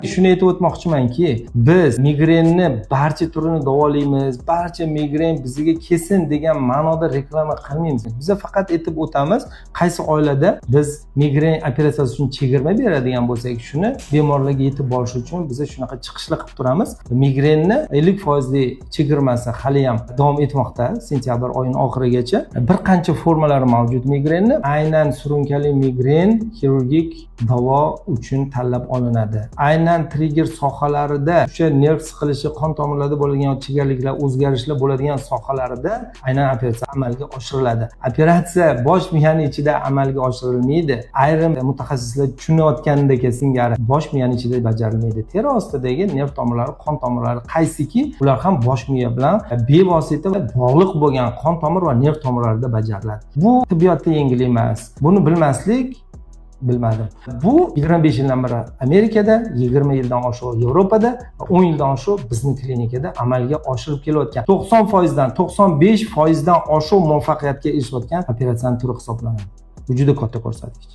Shuni aytib o'tmoqchimanki, biz migrenni barcha turini davolaymiz, barcha migren bizga kelsin degan ma'noda reklama qilmaymiz. Biza faqat aytib o'tamiz, qaysi oilada biz migren operatsiyasi uchun chegirma beradigan bo'lsak, shuni bemorlarga yetib borishi uchun biza shunaqa chiqishlar qilib turamiz. Migrenni 50 foizli chegirmasi haliyam davom etmoqda sentyabr oyini oxirigacha. Bir qancha formalari mavjud migrenni. Aynan surunkali migren xirurgik davo uchun tanlab olinadi. Aynan trigger sohalarida, o'sha nerv siqilishi, qon tomirlarida bo'ladigan chigalliklar, o'zgarishlar bo'ladigan sohalarida aynan operatsiya amalga oshiriladi. Operatsiya bosh miyani ichida amalga oshirilmaydi. Ayrim mutaxassislar tushunayotgandek singari bosh miyani ichida bajarilmaydi. Teri ostidagi nerv tomirlari, qon tomirlari qaysiki, ular ham bosh miya bilan bevosita bog'liq bo'lgan qon tomir va nerv tomirlarida bajariladi. Bu tibbiyotda yengil emas. Buni bilmaslik, bilmadim. Bu 25 yildan beri Amerikada, 20 yildan oshiq Yevropada va 10 yildan oshiq bizni klinikada amalga oshirib kelayotgan, 90 foizdan, 95 foizdan oshiq muvaffaqiyatga erishayotgan operatsiyani turi hisoblanadi. Bu juda katta ko'rsatkich.